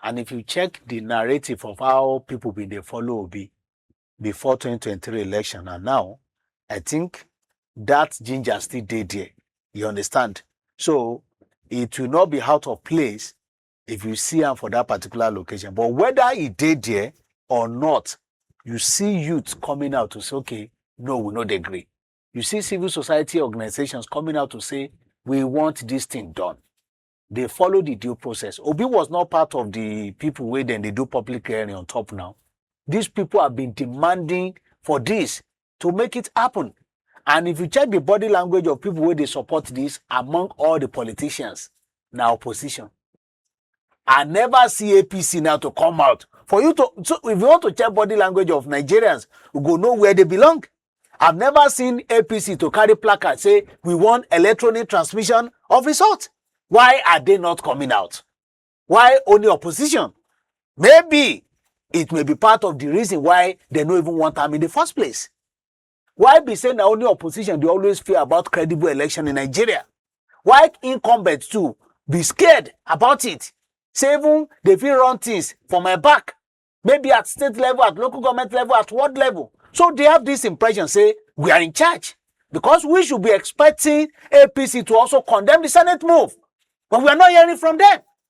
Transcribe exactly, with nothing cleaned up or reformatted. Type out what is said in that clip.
And if you check the narrative of how people bin dey follow Obi before twenty twenty-three election and now, I think that ginger still dey there. You understand? So it will not be out of place if you see am for that particular location. But whether e dey there or not, you see youth coming out to say, "Okay, no, we no dey gree." You see civil society organizations coming out to say, "We want this thing done." They follow the due process. Obi was not part of the people wey dem dey do public hearing on top now. These people have been demanding for this to make it happen. And if you check the body language of people wey dey support this among all the politicians, na opposition. I never see A P C now to come out. For you to, so if you want to check body language of Nigerians, you go know where they belong. I've never seen A P C to carry placard say, "We want electronic transmission of result." Why are they not coming out? Why only opposition? Maybe it may be part of the reason why they no even want am in the first place. Why be say na only opposition dey always fear about credible election in Nigeria? Why incumbents too be scared about it? Say even they fit run things for my back, maybe at state level, at local government level, at ward level. So they have this impression say we are in charge, because we should be expecting A P C to also condemn the Senate move. But we are not hearing from them.